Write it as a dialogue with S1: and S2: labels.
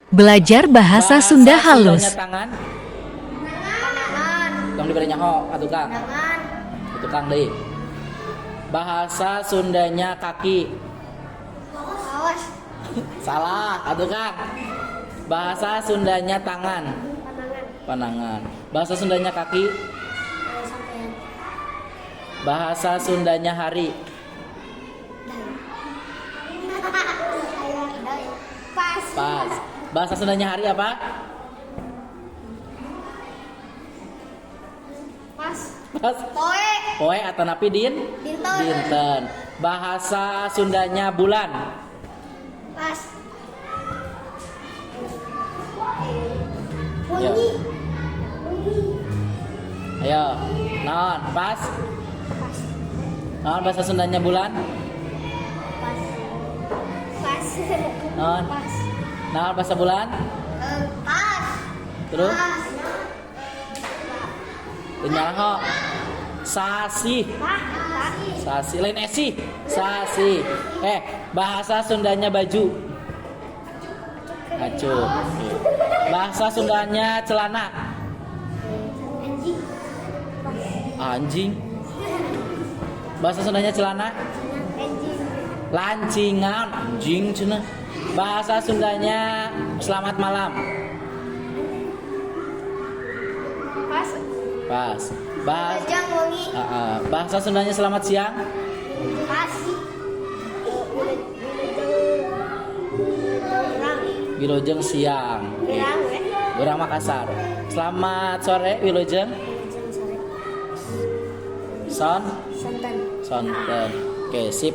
S1: Belajar bahasa Sunda
S2: Sundanya
S1: halus.
S2: Tangan.
S3: Tangan.
S2: Tong dibere nyaho ka tukang.
S3: Tangan.
S2: Ka tukang deui. Bahasa Sundanya kaki.
S3: Awas.
S2: Salah, ka tukang. Bahasa Sundanya tangan.
S3: Panangan.
S2: Panangan. Bahasa Sundanya kaki.
S3: Sampean.
S2: Bahasa Sundanya hari.
S3: Dai. Pas.
S2: Pas. Bahasa Sundanya hari apa?
S3: Pas.
S2: Pas.
S3: Poe.
S2: Poe atau napi din?
S3: Dinten.
S2: Dinten. Bahasa Sundanya bulan.
S3: Pas.
S2: Ya.
S3: Bunyi. Bunyi.
S2: Ayo. Naon? Pas.
S3: Pas.
S2: Naon bahasa Sundanya bulan?
S3: Pas. Pas.
S2: Naon?
S3: Pas.
S2: Naon bahasa bulan?
S3: Pas.
S2: Terus?
S3: Pas.
S2: Teu nyaho. Sasi.
S3: Pas.
S2: Sasi lain esi. Sasi. Bahasa Sundanya baju. Acu. Oke. Bahasa Sundanya celana.
S3: Anjing.
S2: Anjing. Bahasa Sundanya celana.
S3: Anjing.
S2: Lancingan. Anjing cenah. Bahasa Sundanya selamat malam.
S3: Pas.
S2: Pas. Bahasa
S3: Wilujeng wengi.
S2: Bahasa Sundanya selamat siang.
S3: Pas. Wilujeng.
S2: Wilujeng siang. Oke.
S3: Wirang we.
S2: Urang Makassar. Selamat sore Wilujeng.
S3: Wilujeng sore.
S2: Son
S3: Santan.
S2: Sonten. Oke, sip.